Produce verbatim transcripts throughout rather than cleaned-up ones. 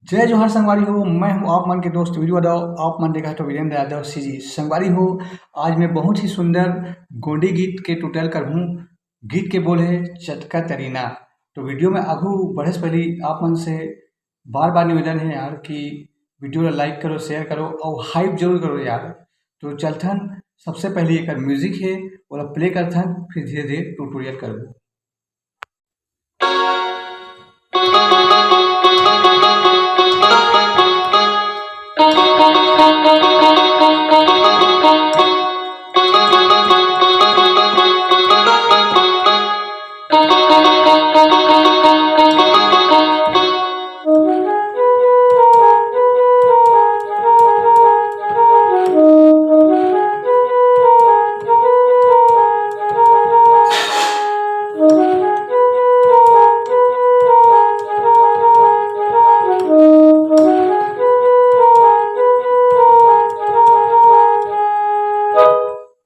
जय जोहार संगवारी हो, मैं हूं आप मन के दोस्त वीरू यादव। आप मन देखत हो वीरेंद्र यादव सीजी। संगवारी हो, आज मैं बहुत ही सुंदर गोंडी गीत के ट्यूटोरियल करहूं। गीत के बोल है चटका तरीना। तो वीडियो में आगू बढ़े से पहले आप मन से बार बार निवेदन है यार कि वीडियो ला लाइक करो, शेयर करो और हाइप जरूर करो यार। तो चलथन, सबसे पहले एकर म्यूजिक है, ओला प्ले करथन, फिर धीरे धीरे ट्यूटोरियल करबो।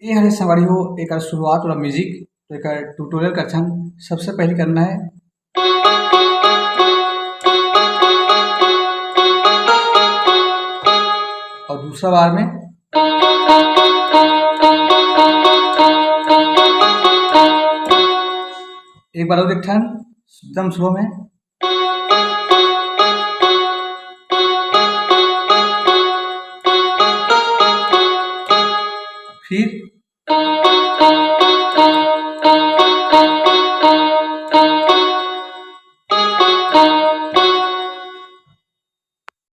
ये हरे संगवारी हो, एकर शुरुआत वाला म्यूजिक, तो एकर ट्यूटोरियल करथन। सबसे पहले करना है, और दूसरा बार में एक बार और देखथन एकदम स्लो में। फिर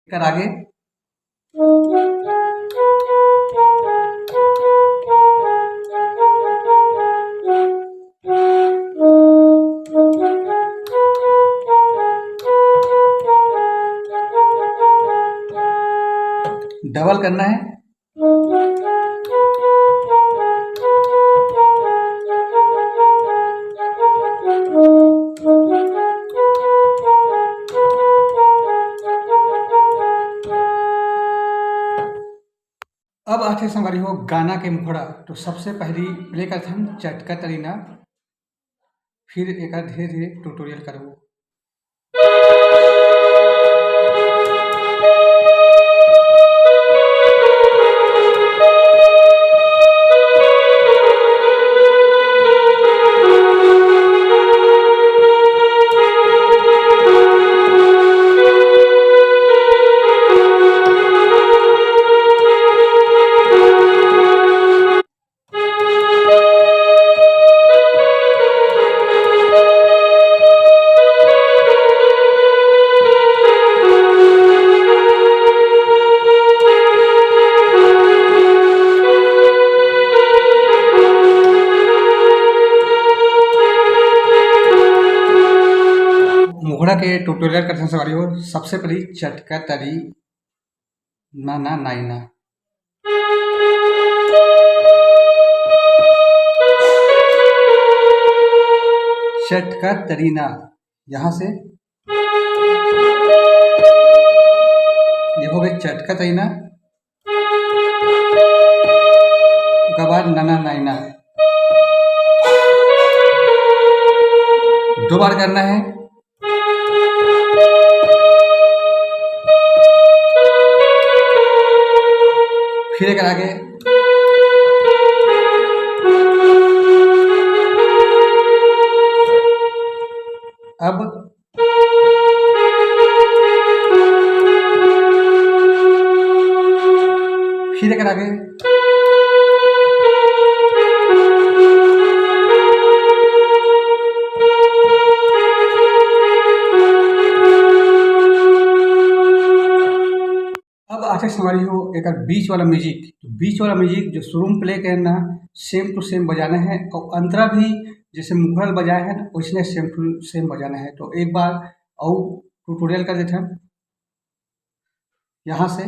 कर आगे। डबल करना है। अब आथे संगवारी हो गाना के मुखड़ा, तो सबसे पहली प्ले करथन चटका तरीना, फिर एकर धीरे धीरे ट्यूटोरियल करबो। मुखड़ा के ट्यूटोरियल करथन संगवारी हो। सबसे पहली चटका तरी ना ना नाई ना। चटका तरीना, यहाँ से ये हो गए चटका तरीना। उसके बाद नना नाइना दो बार करना है। फिर एक आगे। अब फिर एक आगे। अब आथे संगवारी हो एकर बीच वाला म्यूजिक। तो बीच वाला म्यूजिक जो शुरू में प्ले करना, सेम टू सेम बजाना है और अंतरा भी जैसे मुखड़ा बजाए हैं वैसने सेम टू सेम बजाना है। तो एक बार और ट्यूटोरियल कर देते हैं। यहाँ से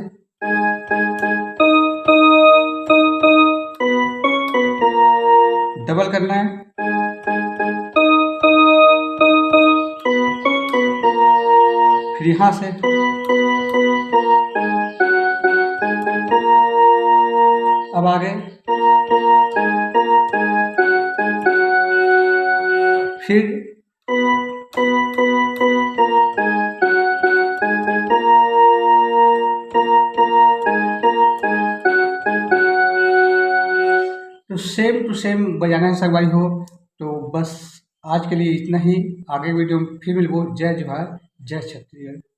डबल करना है। फिर यहाँ से अब आगे। फिर सेम टू सेम बजाना है संगवारी हो। तो बस आज के लिए इतना ही, आगे वीडियो में फिर मिलबो। जय जोहार, जय छत्तीसगढ़।